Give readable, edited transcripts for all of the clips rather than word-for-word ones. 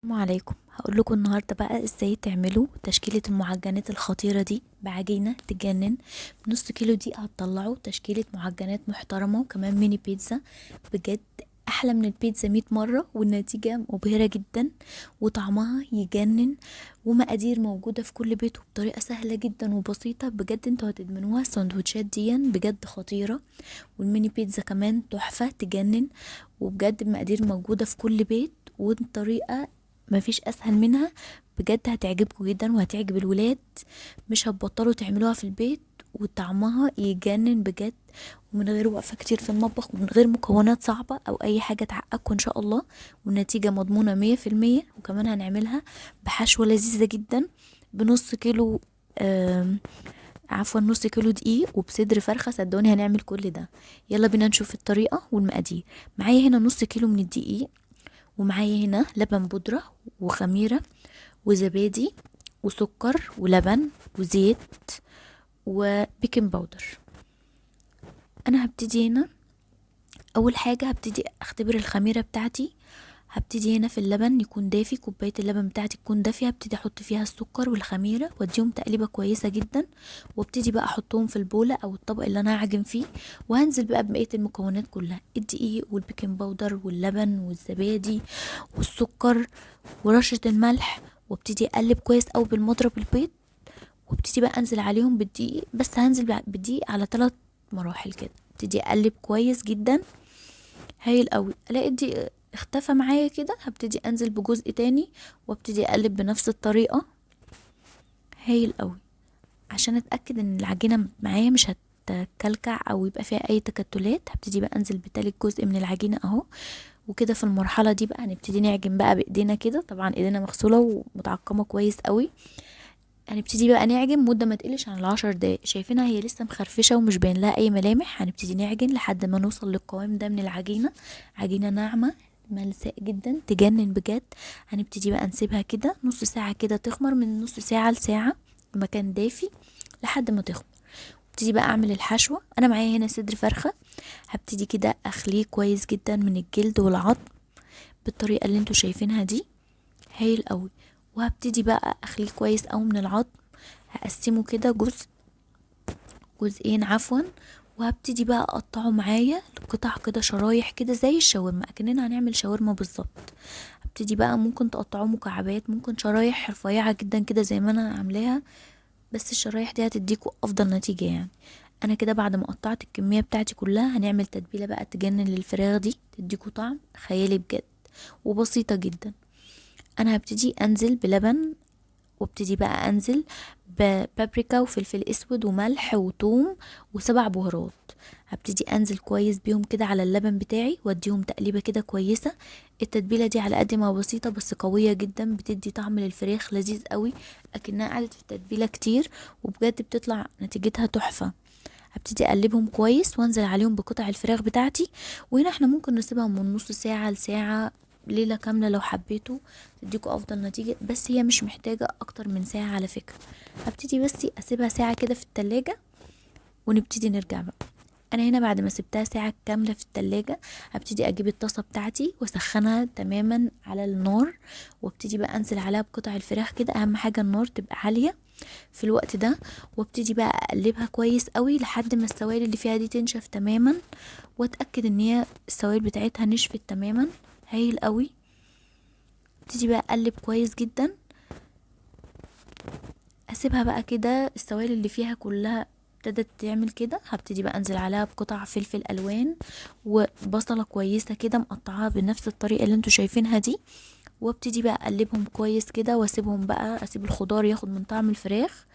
السلام عليكم. هقول لكم النهارده بقى ازاي تعملوا تشكيله المعجنات الخطيرة دي بعجينه تجنن. بنص كيلو دقيق هتطلعوا تشكيله معجنات محترمه وكمان ميني بيتزا، بجد احلى من البيتزا 100 مرة، والنتيجة مبهرة جدا وطعمها يجنن، ومقادير موجودة في كل بيت وبطريقة سهلة جدا وبسيطة. بجد انتوا هتدمنوها السندوتشات دي، بجد خطيرة، والميني بيتزا كمان تحفة تجنن، وبجد المقادير موجودة في كل بيت والطريقة مفيش اسهل منها. بجد هتعجبكم جدا وهتعجب الولاد، مش هتبطلوا تعملوها في البيت، وطعمها يجنن بجد، ومن غير وقفه كتير في المطبخ ومن غير مكونات صعبة او اي حاجة تعقدكم ان شاء الله، والنتيجة مضمونه 100%. وكمان هنعملها بحشوه لذيذة جدا بنص كيلو، عفوا نص كيلو دقيق وبصدر فرخة. صدقوني هنعمل كل ده. يلا بينا نشوف الطريقة والمقادير. معايا هنا نص كيلو من الدقيق، ومعايا هنا لبن بودرة وخميرة وزبادي وسكر ولبن وزيت وبيكنج باودر. انا هبتدي هنا اول حاجة هبتدي اختبر الخميرة بتاعتي. هبتدي هنا في اللبن يكون دافي، كوباية اللبن بتاعتي تكون دافية، هبتدي احط فيها السكر والخميرة واديهم تقليبة كويسة جدا، وابتدي بقى احطهم في البولة او الطبق اللي انا هعجن فيه، وهنزل بقى بقية المكونات كلها، الدقيق والبيكنج باودر واللبن والزبادي والسكر ورشة الملح، وابتدي اقلب كويس قوي بالمضرب البيض، وابتدي بقى انزل عليهم بالدقيق. بس هنزل بالدقيق على 3 مراحل كده. ابتدي اقلب كويس جدا هايل قوي. الاقي الدقيق اختفى معايا كده، هبتدي انزل بجزء تاني وابتدي اقلب بنفس الطريقة هايل قوي، عشان اتاكد ان العجينة معايا مش هتكلكع او يبقى فيها اي تكتلات. هبتدي بقى انزل بتالت جزء من العجينة اهو. وكده في المرحلة دي بقى هنبتدي نعجن بقى بايدينا كده، طبعا ايدينا مغسوله ومتعقمه كويس قوي. هنبتدي بقى نعجن مده ما تقلش عن 10 دقايق. شايفينها هي لسه مخرفشه ومش باين لها اي ملامح. هنبتدي نعجن لحد ما نوصل للقوام ده من العجينة، عجينه ناعمة ملساء جدا تجنن بجد. هنبتدي بقى نسيبها كده نص ساعة كده تخمر، من نص ساعة لساعة في مكان دافي لحد ما تخمر. ابتدي بقى اعمل الحشوه. انا معايا هنا صدر فرخة، هبتدي كده اخليه كويس جدا من الجلد والعظم بالطريقة اللي انتوا شايفينها دي، هايل قوي. وهبتدي بقى اخليه كويس قوي من العظم، هقسمه كده جزء جزئين عفوا، وهبتدي بقى اقطعه معايا قطع كده شرايح كده زي الشاورما، اكننا هنعمل شاورما بالظبط. هبتدي بقى ممكن تقطعوه مكعبات، ممكن شرايح رفيعة جدا كده زي ما انا عاملاها، بس الشرايح دي هتديكوا افضل نتيجة. انا كده بعد ما قطعت الكمية بتاعتي كلها هنعمل تتبيله بقى تجنن للفراخ دي، تديكوا طعم خيالي بجد وبسيطة جدا. انا هبتدي انزل بلبن، وابتدي بقى انزل ببابريكا وفلفل اسود وملح وثوم و7 بهارات. هبتدي انزل كويس بيهم كده على اللبن بتاعي واديهم تقليبه كده كويسة. التتبيله دي على قد ما بسيطة بس قوية جدا، بتدي طعم للفراخ لذيذ قوي، اكنها قعدت في التتبيله كتير، وبجد بتطلع نتيجتها تحفة. هبتدي اقلبهم كويس وانزل عليهم بقطع الفراخ بتاعتي. وهنا احنا ممكن نسيبها من نص ساعة لساعة، ليلة كاملة لو حبيتوا، تديكوا افضل نتيجة، بس هي مش محتاجه اكتر من ساعة على فكرة. هبتدي بس اسيبها ساعة كده في التلاجة ونبتدي نرجع بقى. انا هنا بعد ما سبتها ساعة كاملة في التلاجة هبتدي اجيب الطاسه بتاعتي واسخنها تماما على النار، وابتدي بقى انزل عليها بقطع الفراخ كده. اهم حاجة النار تبقى عالية في الوقت ده، وابتدي بقى اقلبها كويس قوي لحد ما السوائل اللي فيها دي تنشف تماما، واتاكد ان هي السوائل بتاعتها نشفت تماما هايل قوي. ابتدي بقى اقلب كويس جدا، اسيبها بقى كده السوائل اللي فيها كلها ابتدت تعمل كده. هبتدي بقى انزل عليها بقطع فلفل الوان وبصله كويسة كده مقطعاها بنفس الطريقة اللي انتوا شايفينها دي، وابتدي بقى اقلبهم كويس كده واسيبهم بقى، اسيب الخضار ياخد من طعم الفراخ.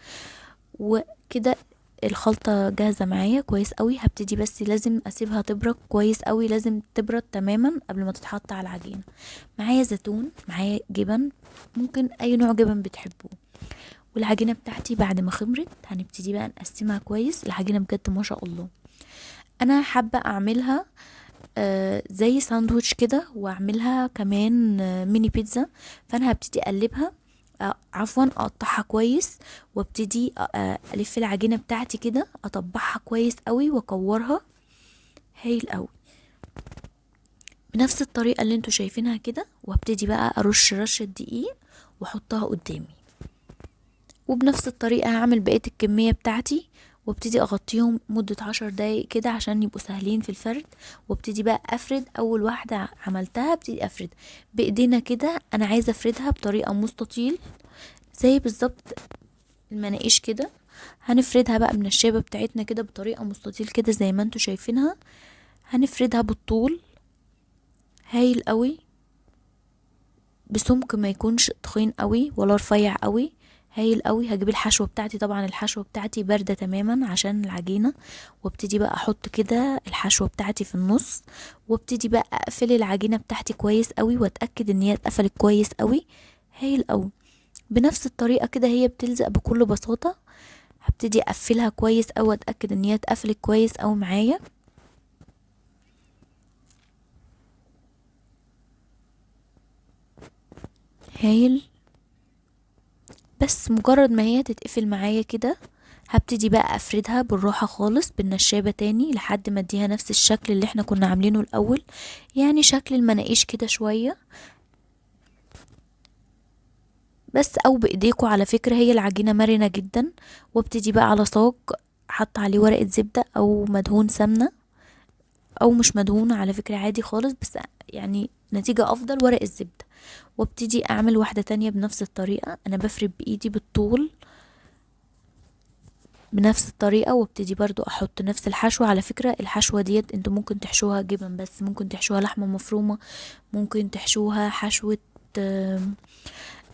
وكده الخلطة جاهزة معايا كويس قوي. هبتدي بس لازم اسيبها تبرد كويس قوي، لازم تبرد تماما قبل ما تتحط على العجينة. معايا زيتون، معايا جبن، ممكن اي نوع جبن بتحبوه. والعجينه بتاعتي بعد ما خمرت هنبتدي بقى نقسمها كويس. العجينة بجد ما شاء الله، انا حابة اعملها زي ساندويتش كده، واعملها كمان ميني بيتزا. فانا هبتدي اقلبها، عفوا اقطعها كويس، وابتدي الف العجينة بتاعتي كده، اطبعها كويس قوي واكورها هايل قوي. بنفس الطريقة اللي انتوا شايفينها كده. وابتدي بقى ارش رشة دقيق واحطها قدامي، وبنفس الطريقة هعمل بقية الكمية بتاعتي، وابتدي اغطيهم مدة 10 دقايق كده عشان يبقوا سهلين في الفرد. وابتدي بقى افرد اول واحدة عملتها، ابتدي افرد بايدينا كده. انا عايزة افردها بطريقة مستطيل زي بالظبط المناقيش كده. هنفردها بقى من الشابة بتاعتنا كده بطريقة مستطيل كده زي ما انتوا شايفينها. هنفردها بالطول هايل قوي، بسمك ما يكونش تخين قوي ولا رفيع قوي، هايل قوي. هجيب الحشوة بتاعتي، طبعا الحشوة بتاعتي باردة تماما عشان العجينة، وابتدي بقى احط كده الحشوة بتاعتي في النص، وابتدي بقى اقفل العجينة بتاعتي كويس قوي، واتأكد ان هي اتقفلت كويس قوي. هايل قوي. بنفس الطريقة كده هي بتلزق بكل بساطة. هبتدي اقفلها كويس قوي، واتأكد ان هي اتقفلت كويس قوي معايا. هايل. بس مجرد ما هي تتقفل معايا كده هبتدي بقى افردها بالراحة خالص بالنشابة تاني لحد ما اديها نفس الشكل اللي احنا كنا عاملينه الاول، يعني شكل المناقيش كده شوية بس، او بايديكوا. على فكرة هي العجينة مرنة جدا. وابتدي بقى على صاج حط عليه ورقة زبدة او مدهون سمنة او مش مدهون على فكرة عادي خالص، بس يعني نتيجة افضل ورق الزبدة. وابتدي اعمل واحدة تانية بنفس الطريقة، انا بفرد بايدي بالطول بنفس الطريقة، وابتدي برضو احط نفس الحشوة. على فكرة الحشوة ديت انتوا ممكن تحشوها جبن بس، ممكن تحشوها لحمة مفرومة، ممكن تحشوها حشوة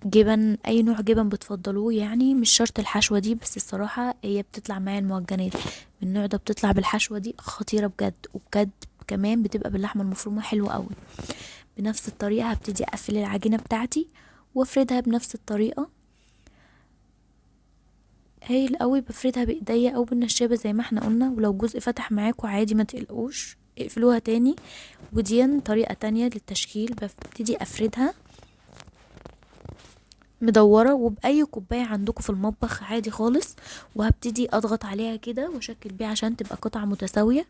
جبن، اي نوع جبن بتفضلوه، يعني مش شرط الحشوة دي، بس الصراحة هي بتطلع معايا المعجنات من النوع ده، بتطلع بالحشوة دي خطيرة بجد، وبجد كمان بتبقى باللحمة المفرومة حلوة قوي. بنفس الطريقة هبتدي اقفل العجينة بتاعتي وافردها بنفس الطريقة. هايل قوي. بفردها بايديا او بالنشابة زي ما احنا قلنا، ولو جزء فتح معاكوا عادي ما تقلقوش اقفلوها تاني. ودي طريقة تانية للتشكيل، ببتدي افردها مدورة وبأي كوباية عندكم في المطبخ عادي خالص، وهبتدي اضغط عليها كده واشكل بيها عشان تبقى قطعة متساوية.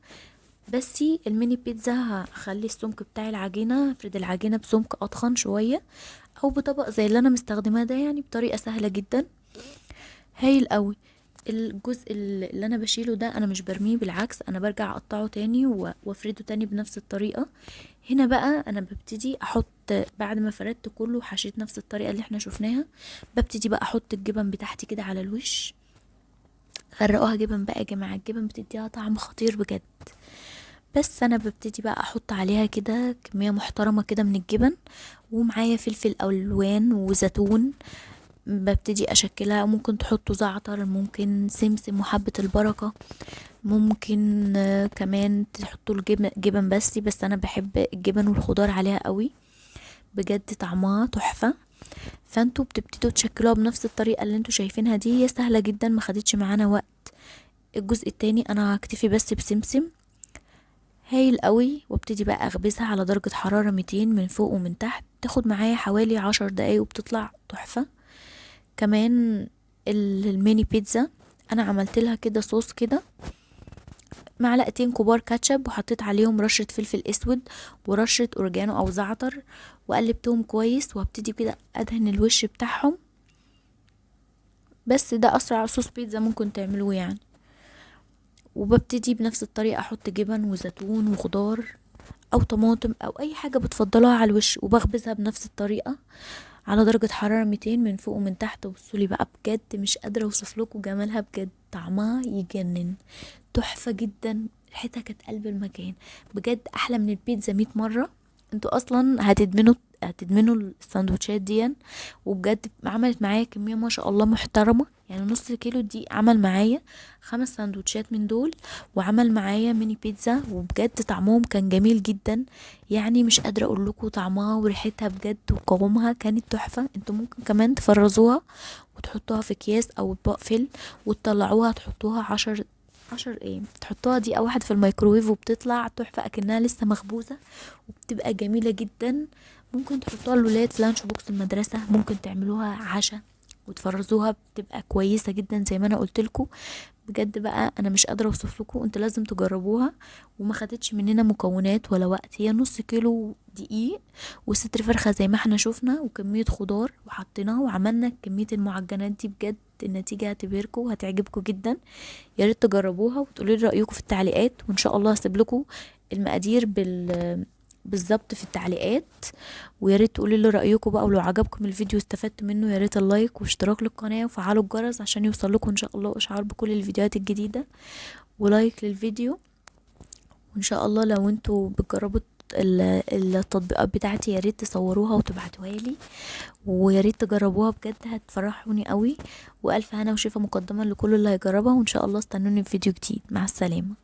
بس الميني بيتزا هخلي السمك بتاع العجينة، افرد العجينة بسمك اضخم شوية او بطبق زي اللي انا مستخدماه ده، يعني بطريقة سهلة جدا. هايل قوي. الجزء اللي انا بشيله ده انا مش برميه، بالعكس انا برجع اقطعه تاني وافرده تاني بنفس الطريقة. هنا بقى انا ببتدي احط بعد ما فردت كله وحشيت نفس الطريقة اللي احنا شفناها، ببتدي بقى احط الجبن بتاعتي كده على الوش. غرقوها جبن بقى يا جماعة، الجبن بتديها طعم خطير بجد. بس انا ببتدي بقى احط عليها كده كمية محترمة كده من الجبن، ومعايا فلفل الوان وزيتون ببتدي اشكلها. ممكن تحطوا زعتر، ممكن سمسم وحبة البركة، ممكن كمان تحطوا جبن بس انا بحب الجبن والخضار عليها قوي بجد، طعمها تحفة. فانتوا بتبتدوا تشكلوها بنفس الطريقة اللي انتوا شايفينها دي، هي سهلة جدا ما خدتش معانا وقت. الجزء التاني انا هكتفي بس بسمسم. هايل قوي. وابتدي بقى اخبزها على درجة حرارة 200 من فوق ومن تحت، تاخد معايا حوالي 10 دقايق وبتطلع تحفة. كمان الميني بيتزا انا عملت لها كده صوص كده، معلقتين كبار كاتشب وحطيت عليهم رشة فلفل اسود ورشة اوريجانو او زعتر، وقلبتهم كويس، وهبتدي كده ادهن الوش بتاعهم. بس ده اسرع صوص بيتزا ممكن تعملوه يعني. وببتدي بنفس الطريقة احط جبن وزيتون وخضار او طماطم او اي حاجة بتفضلوها على الوش، وبخبزها بنفس الطريقة على درجة حرارة 200 من فوق ومن تحت. بصولي بقى بجد مش قادرة اوصف لكم جمالها بجد، طعمها يجنن، تحفة جدا، ريحتها كانت قلب المكان بجد، احلى من البيتزا 100 مرة. انتوا اصلا هتدمنوا السندوتشات دي، وبجد عملت معايا كمية ما شاء الله محترمة، يعني نص كيلو دي عمل معايا 5 سندوتشات من دول، وعمل معايا ميني بيتزا، وبجد طعمهم كان جميل جدا، يعني مش قادرة اقول لكم طعمها وريحتها بجد وقوامها كانت تحفة. انتوا ممكن كمان تفرزوها وتحطوها في اكياس او اطباق فيلم وتطلعوها تحطوها عشر ايه، تحطوها دقيقة واحدة في الميكروويف وبتطلع تحفة اكنها لسه مخبوزة، وبتبقى جميلة جدا. ممكن تحطوها للولاد في lunch box المدرسة، ممكن تعملوها عشاء، وتفرزوها بتبقى كويسة جدا زي ما انا قلت لكم. بجد بقى انا مش قادرة اوصف لكم، انتوا لازم تجربوها. وما خدتش مننا مكونات ولا وقت، هي نص كيلو دقيق وستر فرخة زي ما احنا شفنا وكمية خضار وحطيناها وعملنا كمية المعجنات دي. بجد النتيجة هتبهركم وهتعجبكم جدا، يا ريت تجربوها وتقولوا لي رايكم في التعليقات، وان شاء الله هسيب لكم المقادير بالظبط في التعليقات. ويا ريت تقولوا لي رايكم بقى، ولو عجبكم الفيديو استفدتوا منه يا ريت ال like واشتراك للقناة وفعلوا الجرس عشان يوصل لكم ان شاء الله اشعار بكل الفيديوهات الجديدة، و like للفيديو. وان شاء الله لو انتوا بتجربوا التطبيقات بتاعتي يا ريت تصوروها وتبعتوها لي، ويا ريت تجربوها بجد هتفرحوني قوي. والف هنا وشفا مقدما لكل اللي هيجربها، وان شاء الله استنوني في فيديو جديد. مع السلامة.